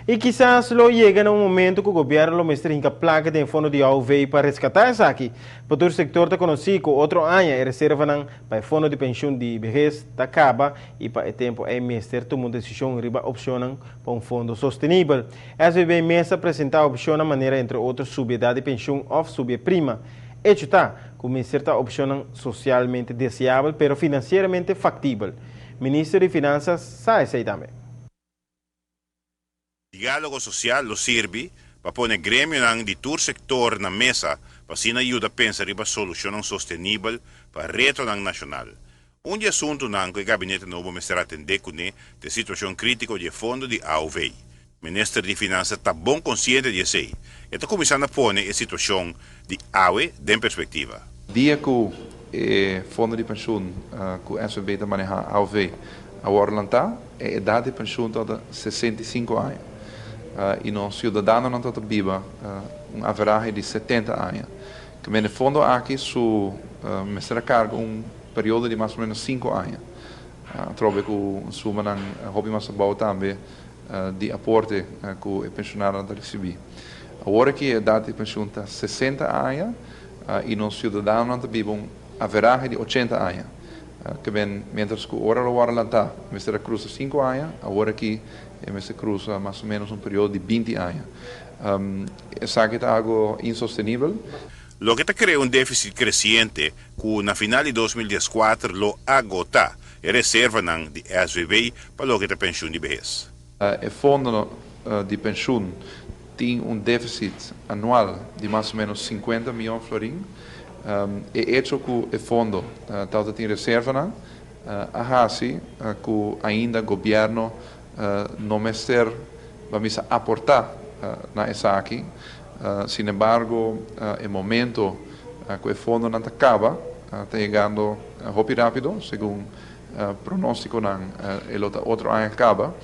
I kisas lo yega na un momento ku gobièrnu lo mester hinka plaka den fondo di AOV pa reskatá esaki. Pa tur sektor ta konosí ku otro aña e reservanan pa e fondo di penshun di behes ta kaba i pa e tempu ei mester tuma un desishon riba opshonnan pa un fondo sostenibel. SVB mes a presentá opshonnan manera entre otro subi edat di penshun òf subi e prima. Echo ta ku mester ta opshonnan sosialmente deseabel pero finansieramente faktibel. Minister di Finansa sa esei tambe. Diálogo sosial lo sirbi pa pone gremionan di tur sektor na mesa pa asina yuda pensa riba solushonnan sostenibel pa retonan nashonal. Un di e asuntunan ku e gabinete nobo mester atendé kuné ta e situashon krítiko di e fondo di AOV. Minister di Finansa ta bon konsiente di esei. E ta kuminsá na pone e situashon di awe den perspektiva. Dia ku e fondo di penshun ku SVB ta manehá, AOV, a wòrdu lantá, e edat di penshun tabata 65 aña i nos siudadanonan tabata biba un averahe di 70 aña. Kemende fondo aki su mester a karga un periodo di mas o ménos 5 aña. Atrobe ku sumanan hopi mas abou tambe di aporte ku e penshonadonan ta risibí. Awor aki e edat di penshun ta 60 aña i nos siudadanonan ta biba un averahe di 80 aña. Ke men miéntras ku ora lo wòrdu lantá mester a krusa 5 aña, awor aki e mester krusa mas o ménos un periodo di 20 aña. Esaki ta algu insostenibel. Loke ta krea un défisit kresiente ku na final di 2014 lo agotá e reservanan di SVB pa loke ta penshun di behes. E fondo di penshun tin un défisit anual di mas o ménos 50 mion florin. E echo ku e fondo tabata tin reservanan a hasi ku ainda gobièrnu no mester, ban bisa, aportá na esaki. Sin embargo, e momento ku e fondonan ta kaba ta yegando hopi rápido, segun pronóstikonan e lo ta otro aña kaba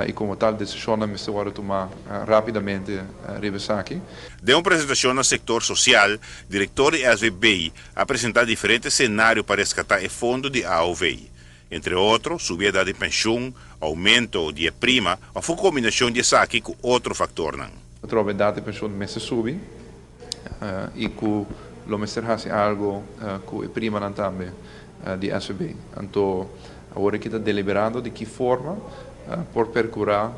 i komo tal desishonnan mester wòrdu tumá rápidamente riba esaki. Den un presentashon na sektor sosial, direktor di SVB a presentá diferente senario pa reskatá e fondo di AOV. Entre otro, subi edat di penshun, oumento di e prima òf un kombinashon di esaki ku otro faktornan. Atrobe edat di penshun mester subi i ku lo mester hasi algu ku e primanan tambe di SVB. Anto awor aki ta deliberando di ki forma por perkurá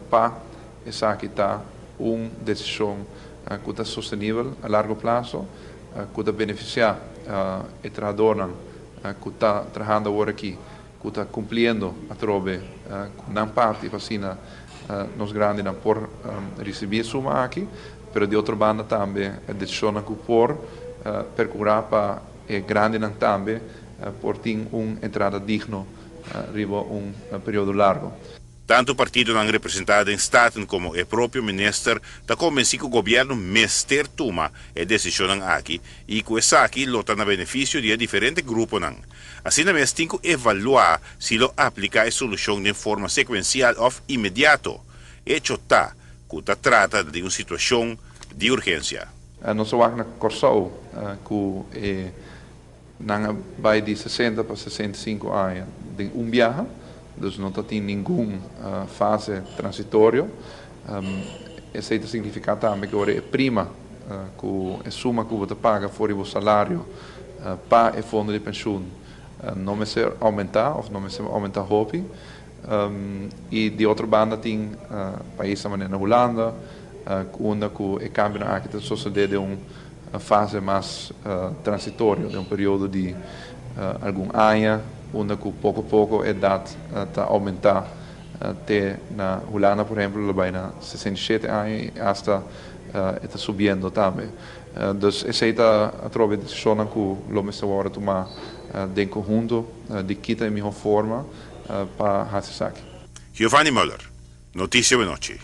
pa esaki ta un desishon ku ta sostenibel a largo plaso, ku ta benefisiá e trahadornan ku ta trahando awor aki, ku ta kumpliendo atrobe ku nan parti pa asina nos grandinan por risibí e suma aki, pero di otro banda tambe e desishonnan ku por perkurá pa e grandinan tambe por tin un entrada digno riba un periodo largo. Tantu partidonan representá den Staten komo e propio minister ta konvensí ku gobièrnu mester tuma e desishonnan aki i ku esaki lo ta na benefisio di e diferente gruponan. Asina mes tin ku evaluá si lo apliká e solushon den forma sekuensial òf inmediato. Echo ta ku ta trata di un situashon di urgensia. Nos a wak na Kòrsou ku e nan a bai di 60 pa 65 aña den un biaha, dus no ta tin ningun fase transitorio. Esei ta signifiká tambe ku ora e prima ku e suma ku bo ta paga for di bo salario pa e fondo di penshun no mester oumentá òf no mester oumentá hopi. I di otro banda tin paisnan manera na Hulanda unda ku e kambionan aki ta sosodé den un fase mas transitorio, den un periodo di algun aña unda ku poko poko edat ta oumentá te na Hulanda por ehempel lo bai na 67 aña i asta e ta subiendo tambe. Dus esei ta atrobe desishonnan ku lo mester wòrdu tumá den konhunto di kita e mihó forma pa hasi esaki. Giovanni Muller, Noticia Awenochi.